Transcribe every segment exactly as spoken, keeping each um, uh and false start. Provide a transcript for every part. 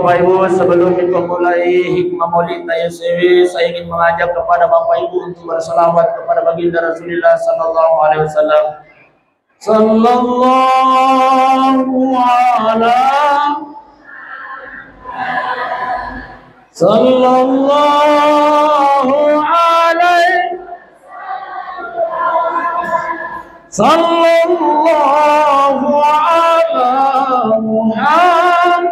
Bapak Ibu, sebelum kita mulai hikmah maulid T S W, saya ingin mengajak kepada Bapak Ibu untuk bersalawat kepada Baginda Rasulullah sallallahu alaihi wasallam. Sallallahu ala, sallallahu alaihi, sallallahu ala Muhammad.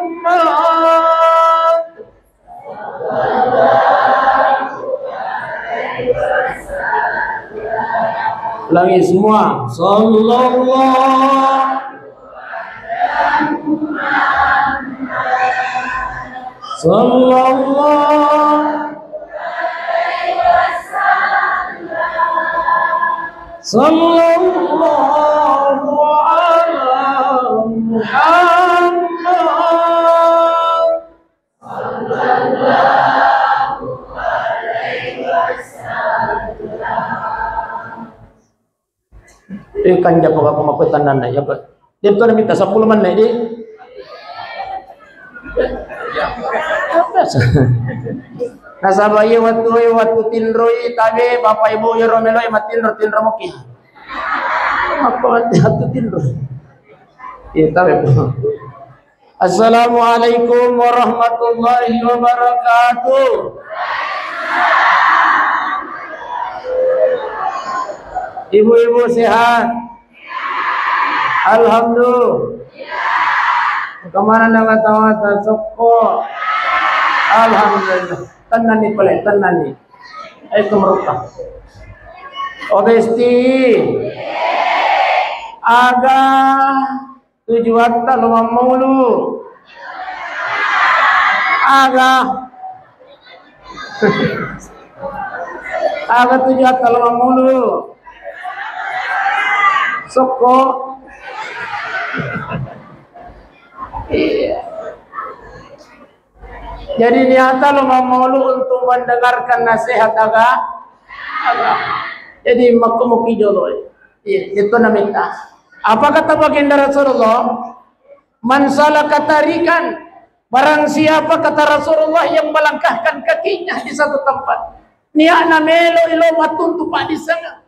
Ulangi semua. Sallallahu, sallallahu, sallallahu ala Muhammad. Eh, kan japo aku mako tennanna, ya, Pak. Dia tuh ada minta sepuluh menit, di. Nasaba iya wettu, wettu tinroi, tabe, Bapak Ibu, yero meloi matinro, tinro moki. Apa wettu tinro? Iya, tabe, Bu. Assalamualaikum warahmatullahi wabarakatuh. Ibu-ibu sehat? Alhamdulillah. Kemana nama tawata sokko? Alhamdulillah. Tenang nih, pale, tenang nih. Ayo ke mereka. Oh, besti. Aga tujuatta lo mammaulu. Aga. Aga tujuatta lo mammaulu. Sokko. Iya. Jadi niata lo mammaulu untuk mendengarkan nasihat aga-, agama. Jadi makko muki jolo. Iya, itu namanya. Apa kata baginda Rasulullah? "Man salaka tariqan," barang siapa, kata Rasulullah, yang melangkahkan kakinya di satu tempat, niatna melo ilo matuntu paddisengeng,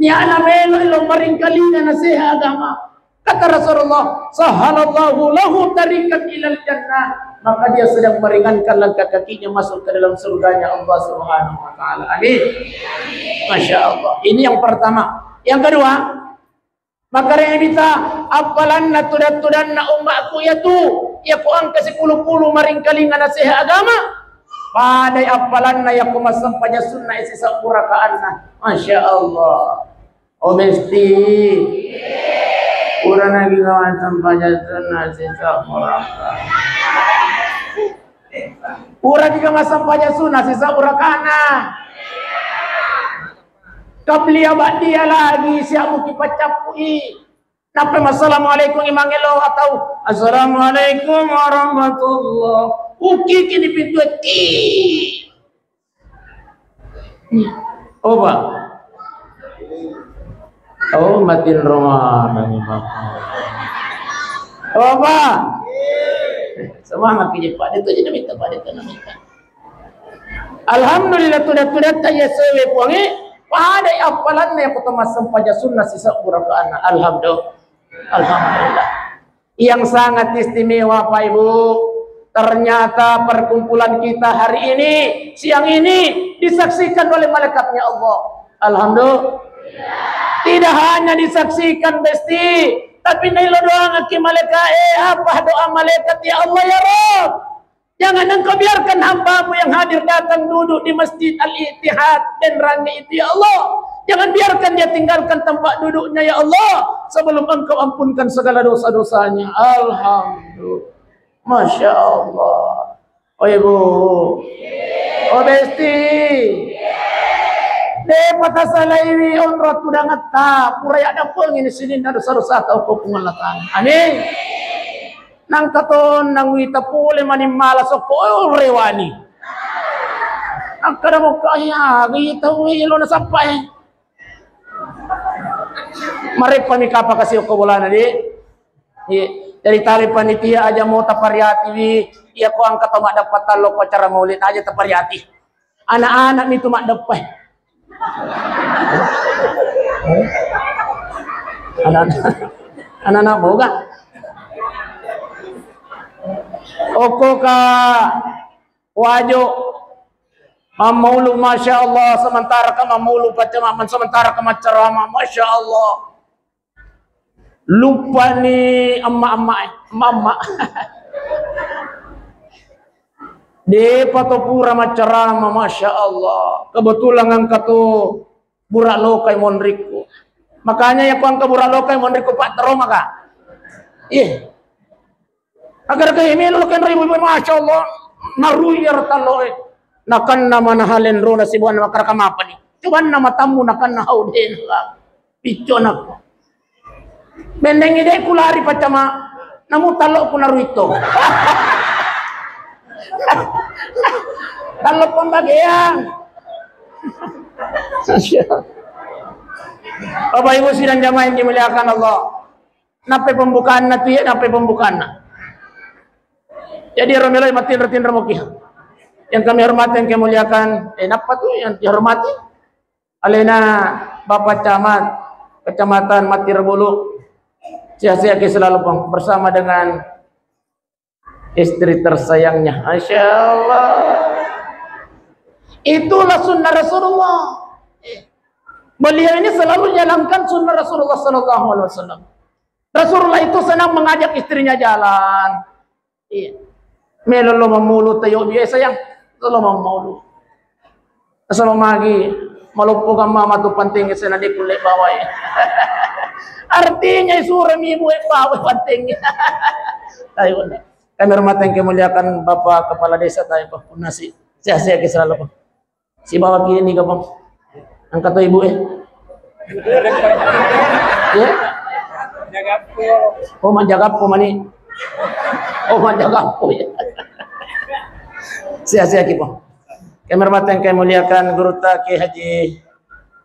niatna melo ilo maringkalinga nasihat agama, kata Rasulullah, "Sahhalallahu lahu tariqan ilal jannah," maka dia sedang meringankan langkah kakinya masuk ke dalam surganya Allah Subhanahu wa Ta'ala. Amin. Masya Allah. Ini yang pertama. Yang kedua, Makkedai Nabitta, appalanna tudang-tudanna ummakku iyatu, iya ko engka sipulu-pulu maringkalinga nasihat agama, padai appalanna iya ko massempajang sunna sisebbu rakaanna. Masya Allah. Oh, besti. Purana giga massempajang sunna sisebbu rakaanna. Pura giga massempajang sunna sisebbu rakaanna. Qabliyah ba'diyah lagi siamu kipaccappu'i. Nappa massalamualaikum imangnge lo atau assalamualaikum warahmatullah. Uki kini pintu ki. Oh, Pak. Oh, matinro maneng, Pak. Oh, Pak. Semangat ki, Pak. Itu aja minta, Pak. Itu minta. Alhamdulillah, tudang-tudatta iya sewe Puangnge, padai appalanna iya ko to massempajang sunna sisebbu rakaanna. Alhamdulillah. Alhamdulillah. Yang sangat istimewa, Pak Ibu, ternyata perkumpulan kita hari ini, siang ini, disaksikan oleh malaikatnya Allah. Alhamdulillah. Tidak hanya disaksikan, besti, tapi nailo doangekki malaikat, eh, apa doa malaikat, "Ya Allah, ya Rabb, jangan Engkau biarkan hambamu yang hadir datang duduk di Masjid Al-Ittihad dan rame itu, ya Allah. Jangan biarkan dia tinggalkan tempat duduknya, ya Allah, sebelum Engkau ampunkan segala dosa-dosanya." Alhamdulillah. Masya Allah. Oh, Ibu. Oh, Besti. Depa tasalaiwi onro tudangetta, pura yaddampengi sininna dosa-dosata okko Puang Allah Ta'ala. Amin. Nangka to nang wita pole mani mala sokko, oh, rewani. Akkada mokka, "Iya, agi tau elo nasappa, eh." Mareppami kapa kasi okko bolana, di. Iya. Jadi tali panitia aja mau tapariati wi, iya ko angka to maddeppa tallo ko acara maulid aja tapariati. Anak-anak mi tu maddeppa. Anak-anak, anak-anak mau gak? Oko ka wajo mammaulu, masya Allah, sementara ka mammaulu pacama, sementara ka maccarama, masya Allah. Luppani amma-amma, amma-amma. Depa to pura maccarama, masya Allah. Kebetulan engka to bura lokai monrikku. Makanya ya ko engka bura lokai monrikku, Pak, tero maka. Iya. Agar ke melo kenro ibu-ibu, masya Allah. Narui ya tallo e. Nakanna mana halen rona sibuan makara kamapa ni. Cuman nama tamu nakanna hau dena. Picco nako. Bendengi de ku lari pacama, namu tallo ku naruito. Tallo pembagian. Bapak Ibu sidang jamaah yang dimuliakan Allah. Nape pembukaanna tu ya, nape pembukaanna. Jadi romelo mati rotin remoki. Yang kami hormati, yang kami muliakan, eh, napa tu yang dihormati? Alena Bapak Camat, Kecamatan Matirebulu, sehat-sehat ke selalu, Bang, bersama dengan istri tersayangnya. Masya Allah. Itulah sunnah Rasulullah. Beliau ini selalu jalankan sunnah Rasulullah sallallahu alaihi wasallam. Rasulullah itu senang mengajak istrinya jalan. Iya. Melo lo mamulu tayo biasa yang lo mamulu. Sama magi maloppo kamma matu panting sena di kulit bawai. Artinya surami ibu e bawai panting. Ayo. Kami hormati yang kemuliakan Bapak Kepala Desa, tayo Pak Punasi. Sehat-sehat selalu, Pak. Sibawa ki ini, Bang. Angkat to ibu e. Ya? Oh, manjagappo mani. Oh, manjagappo ya. Sehat-sehat ki, Bang. Kami hormati yang kami muliakan guru ta Kiai Haji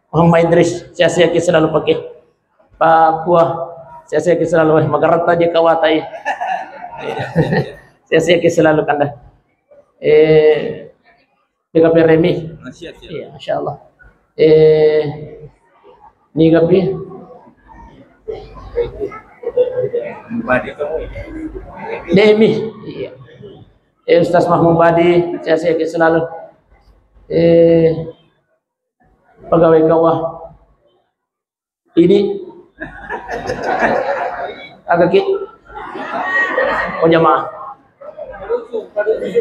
Muhammad Idris. Sehat-sehat ki selalu, Pak Kiai. Pak Kua, sehat-sehat ki selalu. Eh, magarata je kawatai. Sehat-sehat ki selalu, Kanda. Eh, Degapi Remi. Ah, siap, siap. Iya, masya Allah. Eh, nigapi? Badi. Demi. Iya. Eh, Ustaz Mahmud Badi, sehat-sehat selalu. Eh, pegawai kawah. Ini. Aga ki? Oh, jamaah.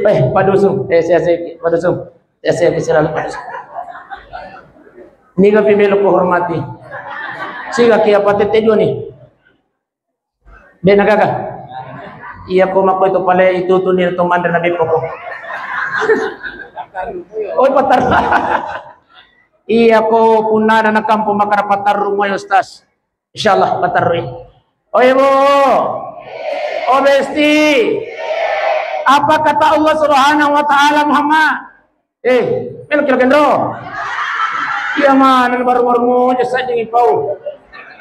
Eh, Pak Dusun. Eh, sehat-sehat ki, Pak Dusun. Sehat-sehat ki selalu, Pak Dusun. Nigapi melo kuhormati. Siga ki apa tette dua ni? Dena gaga. Iya ko mako itu pale itu tu ni to mandra nabi poko. Oh, patar. Iya ko punna na kampung makara patarru mai, Ustaz. Insyaallah patarrui. Oh, Ibu. Oh, Besti. Apa kata Allah Subhanahu wa Ta'ala, Muhammad? Eh, melo kira kendro. Iya mana baru-baru mau je saja ngipau.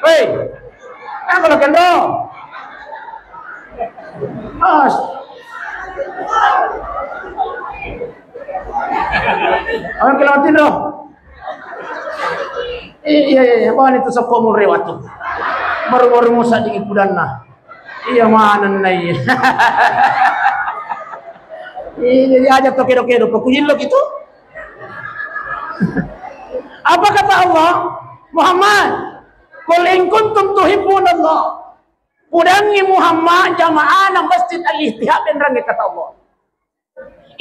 Hei, apa lo kendro? Mas. Ayo, kelawatin, Bro. Iya, iya, iya, bani tu sokko murewatu. Baru-baru musa dingin pudanna. Iya, mana nai. Iya, jadi aja to kedo-kedo, kok kujillo gitu. Apa kata Allah? Muhammad, qul in kuntum tuhibbunallah. Pudangngi Muhammad, jamaah na Masjid Al-Ittihad, benrangi kata Allah.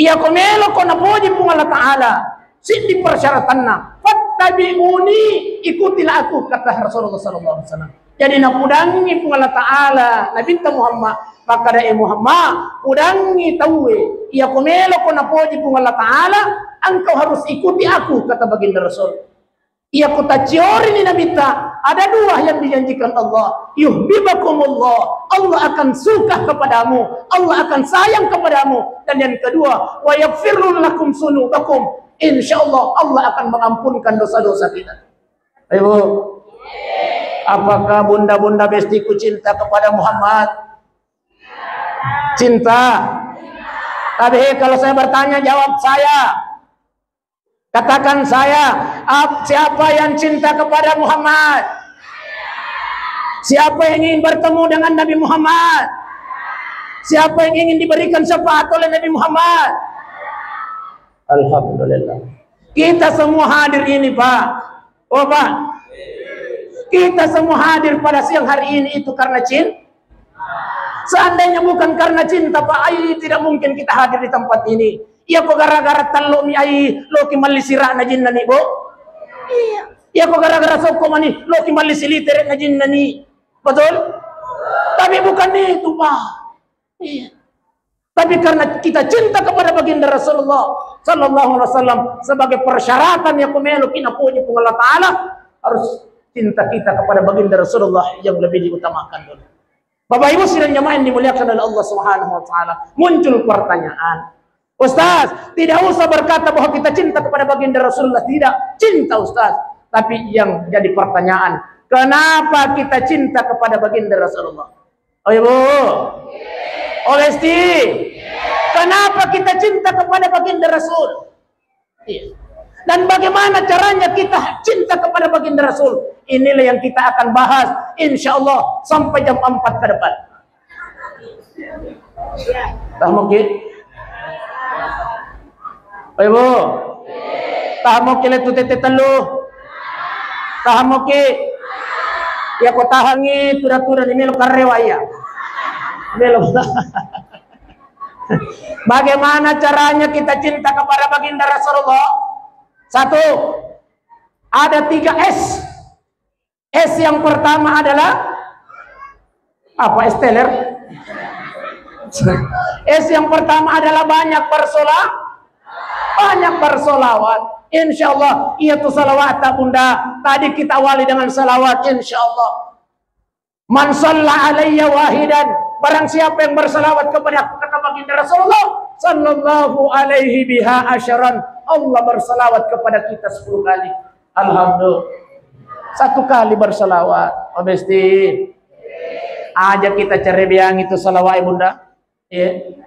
Iya ko melo ko napoji Puang Allah Ta'ala, siddi persyaratanna, "Fattabi'uni, ikutilah aku," kata Rasulullah sallallahu alaihi wasallam. Jadi napudangi Puang Allah Ta'ala, Nabitta Muhammad, makkada, "Eh Muhammad, pudangi tauwe, iya ko melo ko napoji Puang Allah Ta'ala, engkau harus ikuti aku," kata baginda Rasul. Iya ko tacciorini Nabitta, ada dua yang dijanjikan Allah. Yuhibbukumullah, Allah akan suka kepadamu, Allah akan sayang kepadamu. Dan yang kedua, wa yaghfir lakum dzunubakum. Insya Allah, Allah akan mengampunkan dosa-dosa kita. Ibu, apakah bunda-bunda bestiku cinta kepada Muhammad? Cinta. Tapi kalau saya bertanya, jawab saya. Katakan saya, ap-, siapa yang cinta kepada Muhammad? Siapa yang ingin bertemu dengan Nabi Muhammad? Siapa yang ingin diberikan syafaat oleh Nabi Muhammad? Alhamdulillah. Kita semua hadir ini, Pak. Oh, Pak. Kita semua hadir pada siang hari ini itu karena cinta. Seandainya bukan karena cinta, Pak, ai, tidak mungkin kita hadir di tempat ini. Iya ko gara-gara tello mi ai, loki malli sirana jinna ni, Bu? Iya. Iya ko gara-gara sokko mani, loki malli siliterena jinna ni. Betul? Tapi bukan itu, Pak. Iya. Tapi karena kita cinta kepada baginda Rasulullah sallallahu alaihi wasallam sebagai persyaratan yang pemelo kina puji Puang Allah Ta'ala, harus cinta kita kepada baginda Rasulullah yang lebih diutamakan dulu. Bapak Ibu sidang jamaah yang dimuliakan oleh Allah Subhanahu wa Ta'ala, muncul pertanyaan, "Ustaz, tidak usah berkata bahwa kita cinta kepada baginda Rasulullah, tidak, cinta, Ustaz." Tapi yang jadi pertanyaan, kenapa kita cinta kepada baginda Rasulullah? Oh, Ibu. Oh, Besti. Kenapa kita cinta kepada baginda Rasul? Iya. Dan bagaimana caranya kita cinta kepada baginda Rasul? Inilah yang kita akan bahas, insya Allah, sampai jam empat ke depan. Tahu mungkin? Ayo, Bu. Tahamoki lettu tette tellu. Tahamoki. Iya ko tahangi, tuda-tuda ni melo karrewa iya. Melo. Bagaimana caranya kita cinta kepada baginda Rasulullah? Satu, ada tiga S. S yang pertama adalah apa? Es teler. S yang pertama adalah banyak bersola-, banyak bersolawat. Insya Allah, iya tu salawat tak, Bunda. Tadi kita awali dengan salawat, insya Allah. "Man shalla alayya wahidan," barang siapa yang bersalawat kepada aku, kata baginda Rasulullah, "sallallahu alaihi biha asyaran," Allah bersalawat kepada kita sepuluh kali. Alhamdulillah. Satu kali bersalawat, oh, Besti. Aja kita cerebeang itu salawat, Bunda. Iya.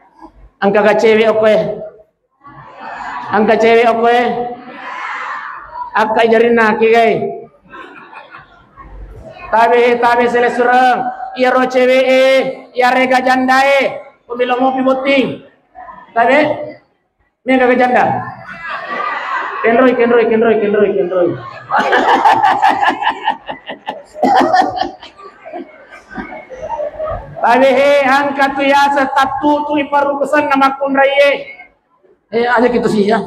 Engka ga cewe okko e? Engka cewe okko e? Akka jarinna kigai. Tabe, tabe selesureng. Iyaro cewe e, iyarega janda e, pemilo mopi botting. Tabe? Mega ga janda? Kenroi, kenroi, kenroi, kenroi, kenroi. Tabe he, engka tu yaseng tattutu i parukusenna makkunraie. Eh, aja gitu sih ya.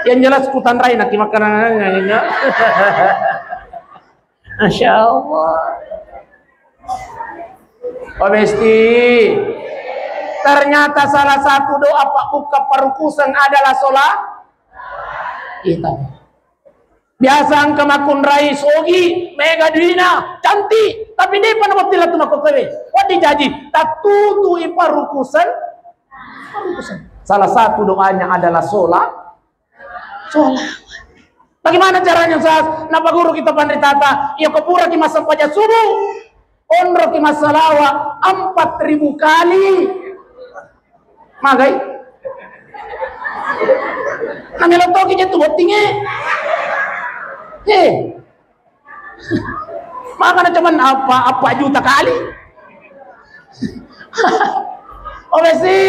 Yang jelas kutanrai naki makanan. Masya Allah. Oh, Besti. Ternyata salah satu doa pabbukka parukuseng adalah sholat. Kita. Biasa engka makkunrai sogi, mega duina, cantik, tapi depa nabotting lettu makkokkoe. Wedding jaji, tattutui parukusen, parukusen. Salah satu doanya adalah sholat, sholat. Bagaimana caranya, Ustaz? Napaguru kita panritata, iya ko puraki massempajang subuh, onroki massalawa empat ribu kali. Magai? Namelo toki je tu bottinge. Eh. Makana cuman apa, apa juta kali. Oh, Besti.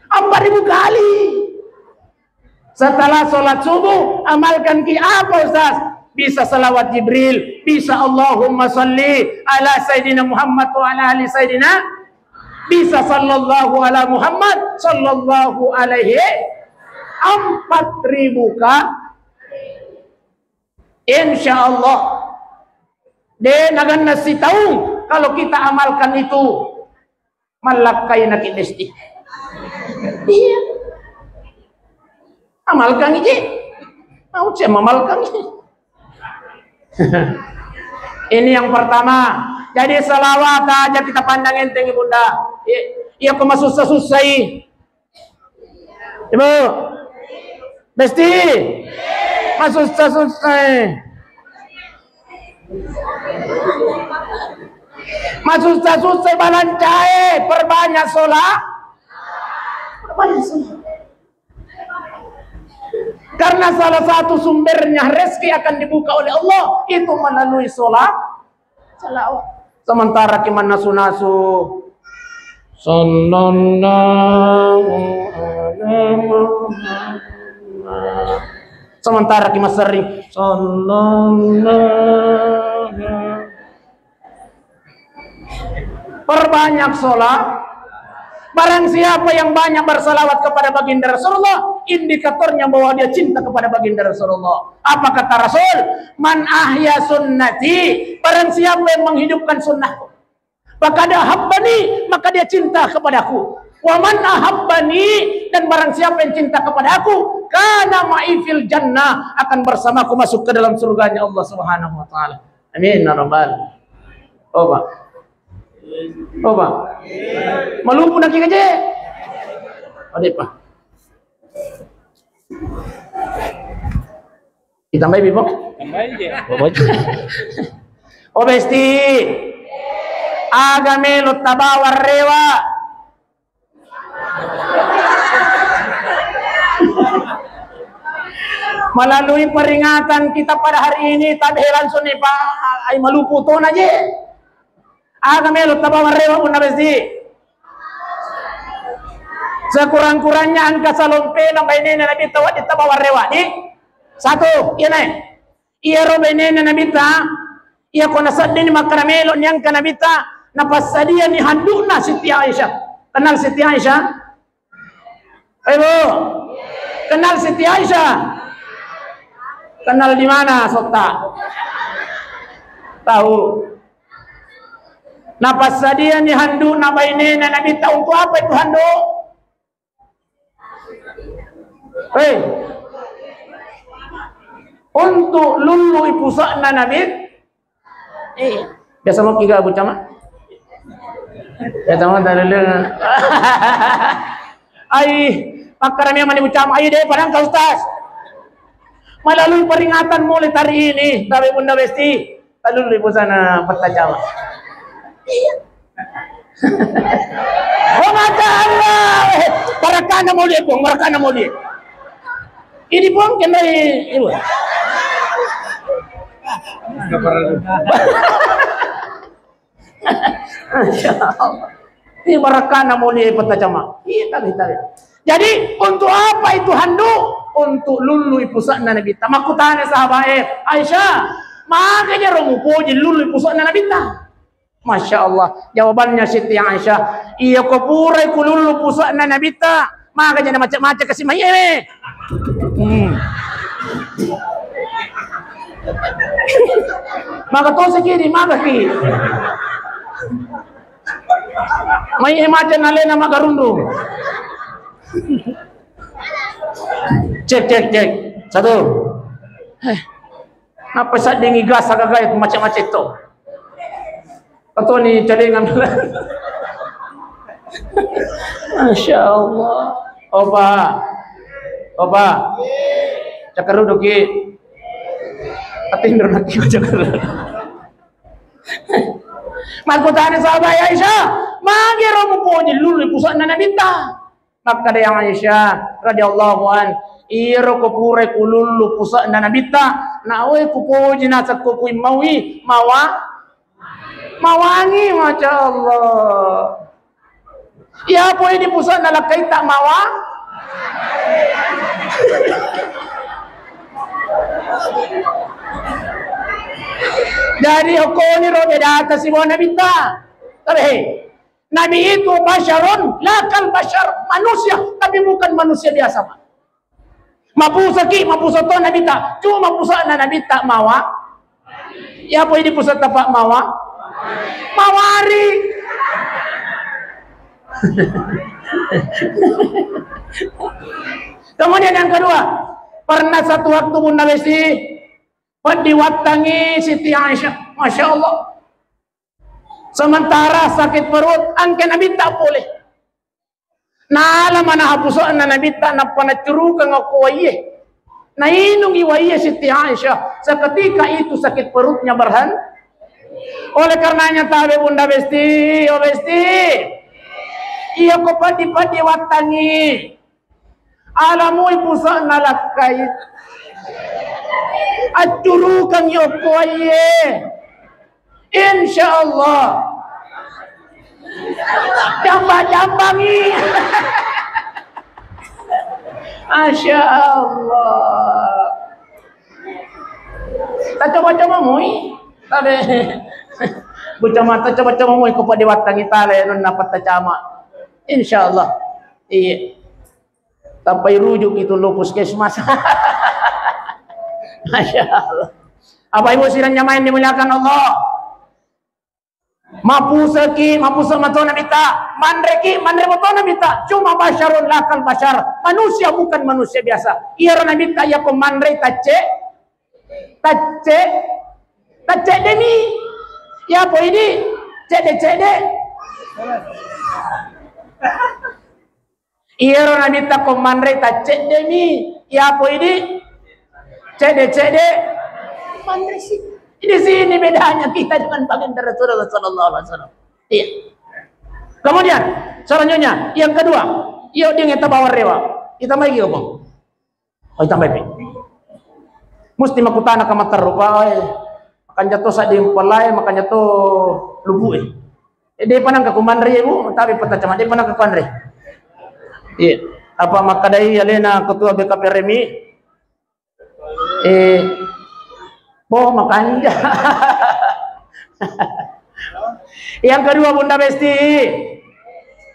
Empat ribu kali. Setelah sholat subuh, amalkan ki apa, Ustaz? Bisa salawat Jibril, bisa Allahumma salli ala Sayyidina Muhammad wa ala ali Sayyidina, bisa sallallahu ala Muhammad, sallallahu alaihi, empat ribu kali. Insya Allah. De naganna sitaung kalau kita amalkan itu. Mallakkai naki Besti. Iya. Amalkan iji. Mau cek mamalkan iji. Ini yang pertama. Jadi salawat aja kita pandang enteng, Bunda. Iya, iya, kok masussa-sussai. Ibu. Besti. Masussa-sussai. Masussa-sussa balancae, perbanyak sholat. Perbanyak sholat. Karena salah satu sumbernya rezeki akan dibuka oleh Allah itu melalui sholat. Salawat. Sementara ki mannasu-nasu. Sallallahu ala Muhammad. Sementara ki masering. Sallallahu. Perbanyak sholat. Barang siapa yang banyak bersalawat kepada baginda Rasulullah, indikatornya bahwa dia cinta kepada baginda Rasulullah. Apa kata Rasul? "Man ahya sunnati," barang siapa yang menghidupkan sunnahku, "faqad ahabbani," maka dia cinta kepadaku. "Wa man ahabbani," dan barang siapa yang cinta kepadaku, "kana ma'i fil jannah," akan bersamaku masuk ke dalam surganya Allah Subhanahu wa taala. Amin ya rabbal. Oh, Pak. Oh, Pak. Malupu naki kaje. Ade, Pak. Ditambahi, Bipo? Tambahi je. Oh, Besti. Aga melo tabawa rewa. Melalui peringatan kita pada hari ini, tabe langsung nih, Pak, ai malupu tona je. Aga melo tabawa rewa, Bunda Besti? Sekurang-kurangnya engka salompena bainena Nabitta wedding tabawa rewa, di? Satu, iya, Nae. Iyaro bainena Nabitta, iya ko naseddini makkeda melo niangka Nabitta, napassadiani handukna Siti Aisyah. Kenal Siti Aisyah? Ayo, Bu. Kenal Siti Aisyah? Kenal di mana, Sotta? Tahu. Napassadiani handukna bainena Nabitta. Untuk apa itu handuk? Hei. Untuk lullu ipusakna Nabi. Eh, biasa mau kiga Bu Camat? Biasa mau tak lullu. Ai, makkeda memang ni Bu Camat. Ai deh, padang ka Ustaz. Melalui peringatan mulai hari ini, tapi Bunda Besti, talullu ipusakna Petta Camat. Iya. Oh, Masya Allah. Eh, barakana mau dia, Bung, barakana mau dia. Ini, Bung, kenai, ibu. Masya Allah. Ini barakana mau dia Petta Camat. Iya, tabe, tabe. Jadi, untuk apa itu handuk? Untuk lullu ipusakna Nabitta. Makkutana sahabat, eh, Aisyah, magajaro mupoji lullu ipusakna Nabitta? Masya Allah. Jawabannya Siti Aisyah, iya ko purai kulullu pusakna Nabitta, magajana macet-macet kasi mai, eh. Hmm. Maga tosi kiri, maga ki. Mai, eh, macet nalena magarundu. Cek, cek, cek. Satu. Eh. Nappa seddingi gas agaga itu macet-macet to. Atau ni calingan. Masya Allah. Opa. Opa. Cakaru doki. Atinro naki cakaru. Makkutana sahabat Aisyah, magero mupoji lullu pusakna Nabitta. Makkeda Aisyah radhiyallahu an, iyaro ko purai kulullu pusakna Nabitta, naoe kupoji nasakko kuimmaui mawa-, mawangi, Masya Allah. Iya pole di pusakna lakkaitta mawa-, jadi okkoni ro bedata sibawa Nabitta. Tapi hei, Nabi itu basyarun, la kal basyar, manusia, tapi bukan manusia biasa, Pak. Mapusaki, mapusa to Nabitta, cuma pusana Nabitta mawa. Iya pole di pusata, Pak, mawa. Mawari. Kemudian yang kedua, pernah satu waktu Bunda Besti, pediwattangi Siti Aisyah, Masya Allah. Sementara sakit perut, angke Nabitta pole. Nala manaha pusakna Nabitta, nappa nacurukang okko waiye. Nainungi waiye Siti Aisyah. Seketika itu sakit perutnya berhenti. Oleh karenanya tabe Bunda Besti, oh Besti. Iya ko padi-padi wattangi. Alamui pusa'na lakkai. Accurukangngi okko waiye. Insya Allah. Jamba-jambangi. Masya Allah. Tacoba-coba mui. Tabe. Bu Camat, tacoba-coba mui ko padi wattangi tale nonna pattacama. Insya Allah. Iya. Tappa irujuk itu lo puskesmas. Masya Allah. Apa ibu sidang jamaah yang dimuliakan Allah? Mapuseki, mapuse mato Nabitta. Manreki, manre mato Nabitta. Cuma basyarun lakal basyar. Manusia bukan manusia biasa. Iyaro Nabitta iya ko manre tacce, tacce, tacce demi. Ya po idi, cede-cede. Iyaro Nabitta ko manre tacceddemi, yapo idi cedde-cedde manre si. Di sini bedanya kita dengan baginda Rasulullah sallallahu alaihi wasallam. Iya. Kemudian selanjutnya yang kedua, iyo dingeta bawang rewa. Kita mai gio bang. Oh, kita mai pi. Musti makutana ka materru pa. Makanja to sadding palae, makanja to lubu e. Eh, depa nangka kumanre, Bu, tapi peta cama depa nangka kuanre. Iya. Apa makkadai alena ketua B K P R M I? Eh, boh, makanja. Yang kedua, Bunda Besti.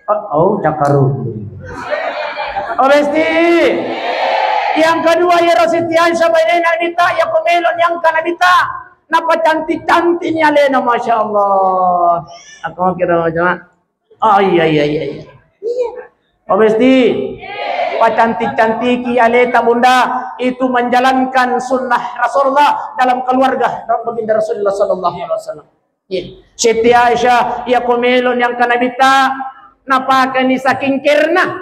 Oh, oh, cakaru. Oh, Besti. Yang kedua, ya Rositian, siapa ini nak minta? Ya, pemelo yang kana minta. Napa cantik-cantik ni alena, Masya Allah. Aku kira macam, oh iya, iya, iya, iya. Oh, Besti. Pacantik-cantiki aleta, Bunda, itu menjalankan sunnah Rasulullah dalam keluarga baginda Rasulullah sallallahu alaihi wasallam. Iya. Siti Aisyah, iya ko melo ni angka Nabitta, napakeni saking kerna.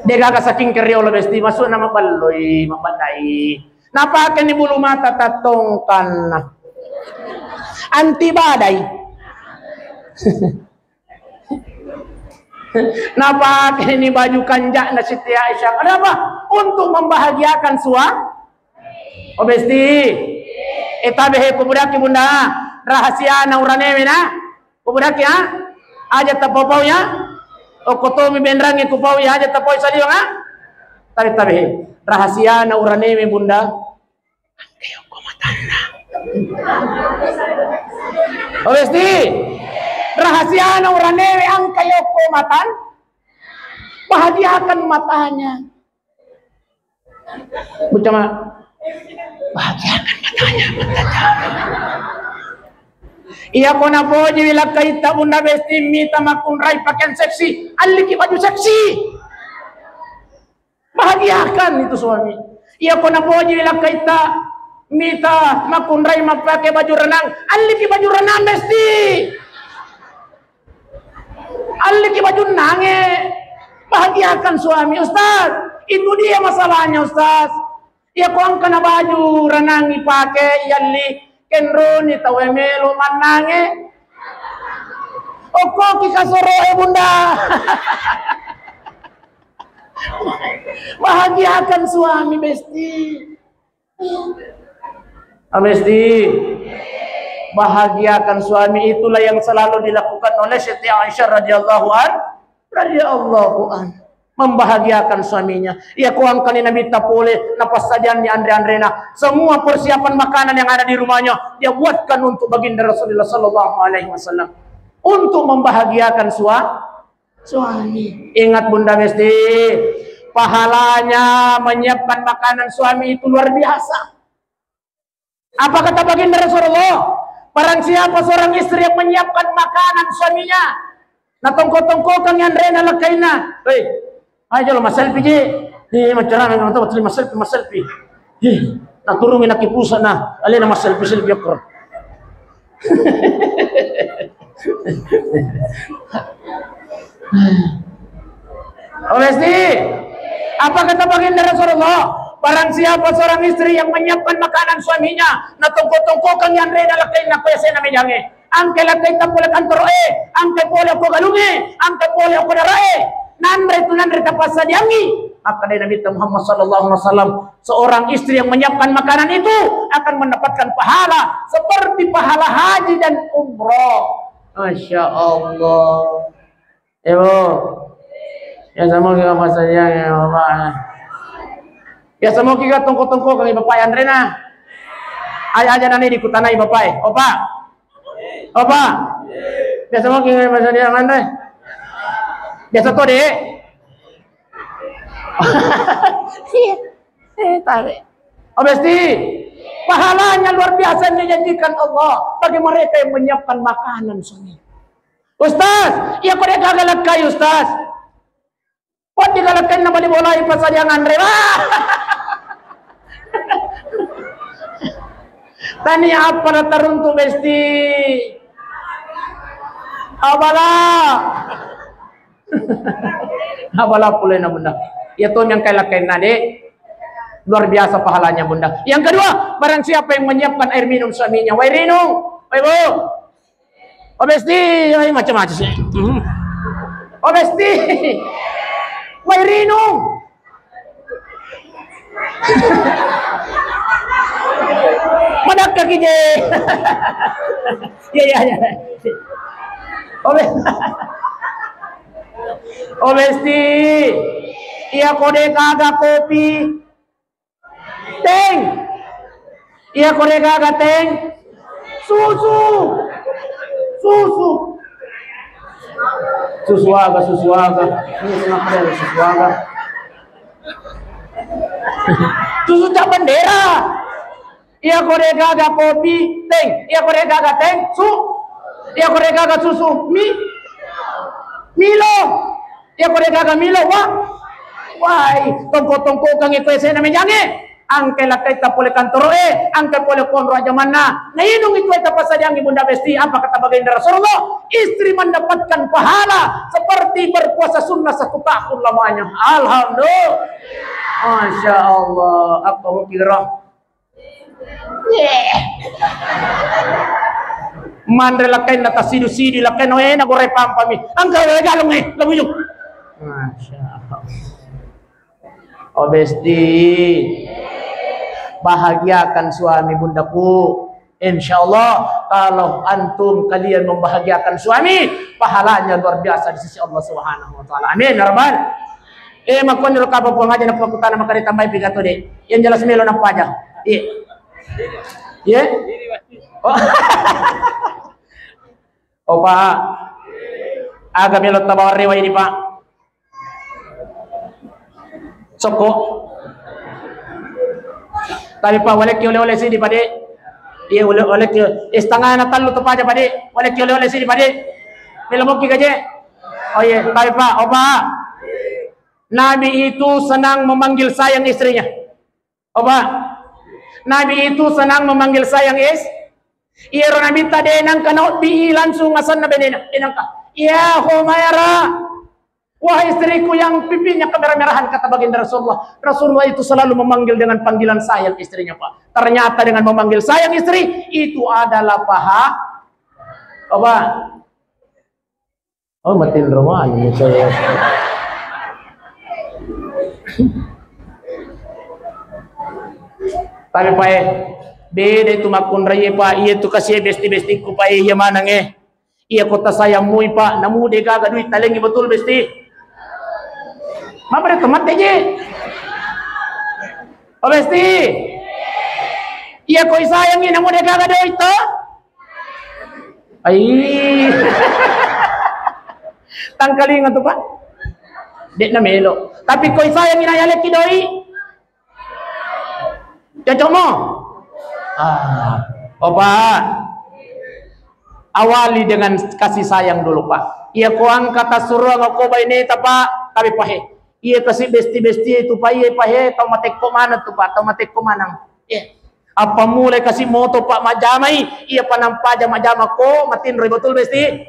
Degaga saking keriolo Besti, masukna maballoi, mabadai. Napakeni bulu mata tattongkanna. Anti badai. Napakeni baju kanjakna Siti Aisyah. Kenapa? Untuk membahagiakan sua-, oh, Besti. Eh, tabe he, kubudaki, Bunda. Rahasiana uranewe na. Kubudaki, ha? Aja tapau-pau ya. Okko tomi benrangi kupau ya, aja tapau saliwang, ha? Tabe, tabe he. Rahasiana uranewe, Bunda. Angka yokko matanna. Oh, Besti. Rahasiana uranewe angka yokko matan. Bahagiakan matanya. Bucama. Bahagiakan matanya, matanya. Iya ko napoji wilakkaitta, Bunda Besti, mita makkunrai pakaian seksi, alliki baju seksi. Bahagiakan itu suami. Iya ko napoji wilakkaitta, mita makkunrai mappake baju renang, alliki baju renang, Besti. Alliki baju nange. Bahagiakan suami, Ustaz. Itu dia masalahnya, Ustaz. Iya ko angkana baju renang ipake, ialli, kenroni tau e melo mannange. Okkoki kasoroe, Bunda. Bahagiakan suami, Besti. Ah, Besti. Bahagiakan suami, itulah yang selalu dilakukan oleh Siti Aisyah radhiyallahu an, radhiyallahu an. Membahagiakan suaminya. Iya ko angkani Nabitta pole, napassajianni anre-anrena. Semua persiapan makanan yang ada di rumahnya dia buatkan untuk baginda Rasulullah sallallahu alaihi wasallam. Untuk membahagiakan sua-, suami. Ingat Bunda Besti, pahalanya menyiapkan makanan suami itu luar biasa. Apa kata baginda Rasulullah? Barang siapa seorang istri yang menyiapkan makanan suaminya, natongko-tongkokan anrena lakkainna. Hei, ayo lo maselfie je. Ni macarana nonton maselfie, maselfie. Hei, naturungi naki pusat na, alena maselfie, selfie okor. Oh, Besti. Apa kata baginda Rasulullah? Barang siapa seorang istri yang menyiapkan makanan suaminya, natongko-tongkokangngi anrena lakkainna ko yasenna mejangnge, angkai lakkainna pole kantoro'e, angkai pole okko galungnge, angkai pole okko dara'e, nanre tu nanre tapassadiangngi. Makkedai Nabitta Muhammad sallallahu alaihi wasallam, seorang istri yang menyiapkan makanan itu akan mendapatkan pahala seperti pahala haji dan umroh. Masya Allah. Ibu, biasa moki ga passadiang ya, Bapak? Biasa moki ga tongko-tongkokangngi Bapak anrena? Aja-aja nani dikutanai Bapak, Opa. Opa. Biasa moki ga passadiang anre? Biasa to, Dek? Iya. Eh, tarik. Oh, Besti. Pahalanya luar biasa yang dijanjikan Allah bagi mereka yang menyiapkan makanan suami. Ustaz, iya ko de' gaga lakkai, Ustaz. Wedding ga lakkainna bali bolai passadiang anre. Wah. Tania apa na taruntu, Besti. Abala. Abala pulena, Bunda. Iya to yang kai lakkainna, Dek. Luar biasa pahalanya, Bunda. Yang kedua, barang siapa yang menyiapkan air minum suaminya, wai rinung, wai bu. Oh, Besti, ay, macam-macam sih. Hmm. Oh, Besti. Wai rinung. Madakka ki je. Iya, iya, iya. Oh, Be-, oh, Besti. Iya ko de' gaga kopi. Teng. Iya ko de' gaga teng. Susu. Susu. Susu aga, susu aga. Ini kenapa ada susu aga? Susu cap bendera. Iya ko de' gaga kopi, teng. Iya ko de' gaga teng, su. Iya ko de' gaga susu, mi. Milo. Iya ko de' gaga milo, wa. Wai, tongko-tongkokangngi ko yasenna mejangnge. Angkai lakkaitta pole kantoro'e, angkai pole konro ajamanna. Nainung itu wae tapassadiangngi, Bunda Besti, apa kata baginda Rasulullah? Istri mendapatkan pahala seperti berpuasa sunnah satu tahun lamanya. Alhamdulillah. Masya Allah, apa mukira? Manre lakkainna tasidu-sidu lakkainna, eh, na goreng pampami. Angka wae galung, eh, lamuju. Masya Allah. Oh, Besti. Bahagiakan suami bundaku. Insya Allah, kalau antum kalian membahagiakan suami, pahalanya luar biasa di sisi Allah Subhanahu wa Ta'ala. Amin, ya Rabbal. Eh, makkoni ro kapang Puang Haji, nappa kutana makkeda tambai pigato de'. Yang jelas melo napaja. Iya. Iya? Oh. Oh, Pak. Aga melo tabawa rewa ini, Pak. Sokko. Tapi, Pak, walekki oleh-oleh sidi, Pak, de. Iya, oleh, walekki, eh, setengah na tallu tu paja, Pak, de. Walekki oleh-oleh sidi, Pak, de. Melo mokki gaje. Oh, iya, tapi, Pak, oh, Pak. Nabi itu senang memanggil sayang istrinya. Apa? Nabi itu senang memanggil sayang is. Iyaro Nabitta de' nengka naobbi langsung asenna benena. De' nengka. "Ya Humaira, wahai istriku yang pipinya kemerah-merahan," kata baginda Rasulullah. Rasulullah itu selalu memanggil dengan panggilan sayang istrinya, Pak. Ternyata dengan memanggil sayang istri, itu adalah paha-, apa? Oh, matinro mani saya. Tapi, Pak, eh, beda itu makkunrai, Pak. Iya tu kasi besti-bestiku, Pak, eh, iya maneng, eh. Iya kota sayang mui, Pak. Namu de' gaga duit talengi betul, Besti. Mapa de' temate je. Oh, Besti. Iya koi sayangi namu de' gaga duit to. Ai. Tangkalinga tu, Pak. De' na melo. Tapi koi sayangi na yalekki doi. Cocok mo? Ah. Oh, Pak. Awali dengan kasih sayang dulu, Pak. Iya ko angka tassuruang ko baineta, Pak. Tapi, Pak, he. Iya kasi besti-besti itu, Pak, iya, Pak, he, tau matekko maneng tu, Pak, tau matekko maneng. Eh, apa mulai kasi moto, Pak, majamai, iya, Pak, nampaja majama ko, matinroi betul, Besti.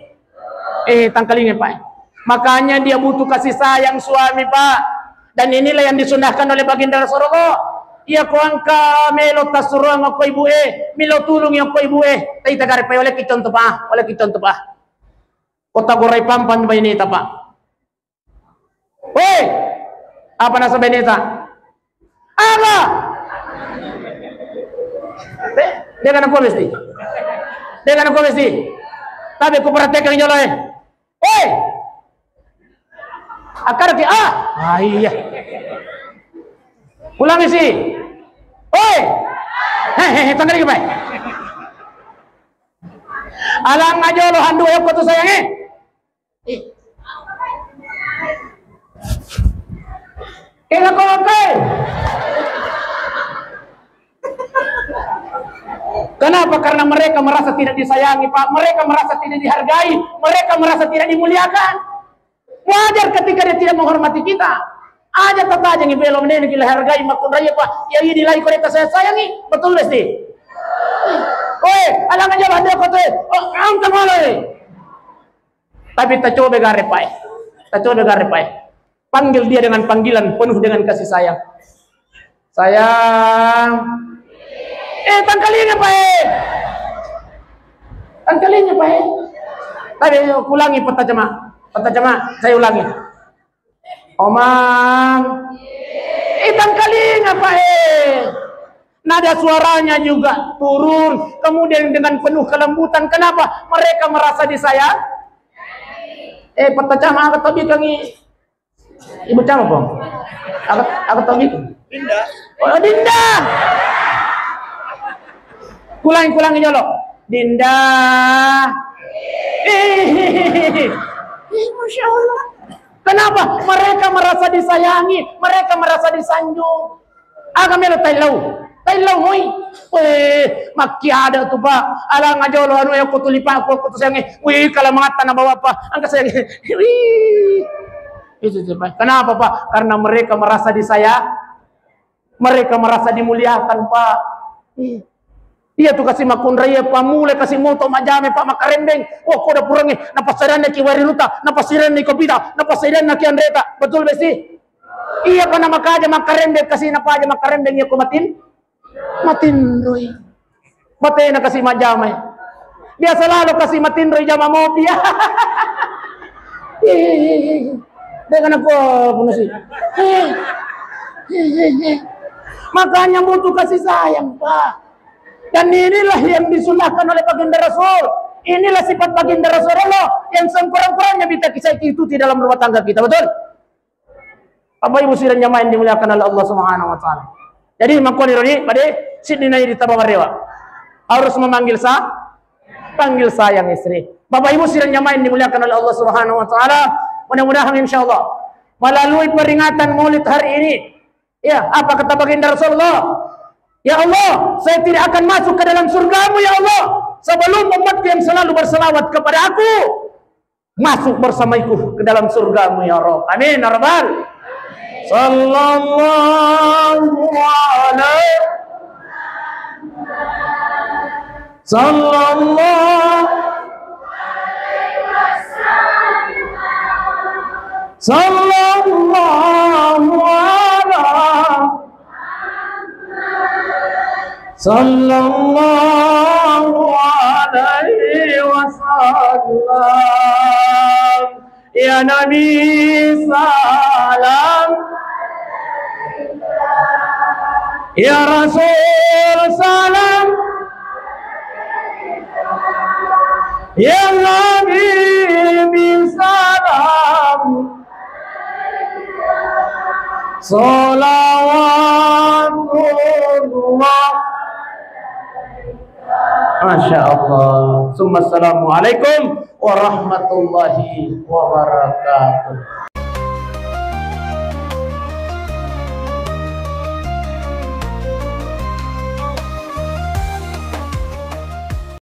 Eh, tangkalinga, Pak. Makanya dia butuh kasih sayang suami, Pak. Dan inilah yang disunnahkan oleh Baginda Rasulullah. Iya ko engka melo tassuroang okko ibu e, melo tulung okko ibu e. Taita gare pae, oleh ki contoh pa, oleh ki contoh pa. Kota gorai pampang baineta, Pak. Woi, apa nasa beneta? Aga? De, de kana ko mesti. De kana ko mesti. Tapi ku praktekkan jolo e. Woi. Akar ki, ah. Ah, iya. Ulangi si. Woi. Hehehe, tanggal lagi, Pak. Alang aja lo handu ko tu sayang e. Kenapa kau makai? Kenapa? Karena mereka merasa tidak disayangi, Pak. Mereka merasa tidak dihargai. Mereka merasa tidak dimuliakan. Wajar ketika dia tidak menghormati kita. Aja tataja ngi belo menene gila hargai makkunraya, Pak. Ya ini lagi kau saya sayangi. Betul, Besti? Woi, alang aja lah dia kau tuh. Oh, angkat malah. Tapi tacoba gare pae. Tacoba gare pae. Panggil dia dengan panggilan penuh dengan kasih sayang. Sayang. Eh, tangkalinya pae. Tangkalinya pae. Tapi ulangi, Pak Tajama. Pak Tajama, saya ulangi. Omang. Eh, tangkalinya pae. Nada suaranya juga turun, kemudian dengan penuh kelembutan. Kenapa? Mereka merasa disayang. Eh, Pak Tajama, angkat tobi kangi. Ibu Cama, Pong. Angkat, angkat tobi. Dinda. Oh, Dinda. Kulangi, kulangi jolo. Dinda. Eh, Masya Allah. Kenapa? Mereka merasa disayangi, mereka merasa disanjung. Aga melo taillau? Taillau moi. Weh, makkiada tu, Pak. Alang ajolo anu e, ko tuli, Pak, ko, ko tu sange. Wih, kala mata na bawa, Pak. Angka sange. Wih. Itu tu, Pak. Kenapa, Pak? Karena mereka merasa disayang. Mereka merasa dimuliakan, Pak. Iya. Iya tu kasi makkunrai, Pak, mulai kasi moto majame, Pak, makarembeng. Wah, koda purangi, napassadanna ki wariruta, napassadanna ki kopita, napassadanna ki anreta. Betul, Besti? Iya, Pak, namakaja makarembeng, kasi napaja makarembeng, iya ko matin. Matinroi. Batena kasi majamai. Biasa lalo kasi matinroi jama mopi. Dengan aku apa sih? Makanya butuh kasih sayang, Pak. Dan inilah yang disunahkan oleh Baginda Rasul. Inilah sifat Baginda Rasulullah yang sekurang-kurangnya bisa kita ikuti dalam rumah tangga kita, betul? Bapak Ibu sidang jamaah yang dimuliakan oleh Allah Subhanahu wa Ta'ala. Jadi, makkuani roni, pada siddi nai di taba marewa. Harus memanggil sa-, panggil sayang istri. Bapak Ibu sidang jamaah yang dimuliakan oleh Allah Subhanahu wa Ta'ala, mudah-mudahan, insya Allah, melalui peringatan Maulid hari ini, ya, apa kata Baginda Rasulullah? "Ya Allah, saya tidak akan masuk ke dalam surgamu, ya Allah, sebelum umatku yang selalu berselawat kepada aku masuk bersamaiku ke dalam surgamu, ya Rabb." Amin, ya Rabbal. Sallallahu alaihi, sallallahu, sallallahu ala, sallallahu alaihi wasallam. Ya Nabi, salam. Ya Rasul, salam. Ya Habibi, salam. Salawatullah. Masya Allah. Summa assalamualaikum warahmatullahi wabarakatuh.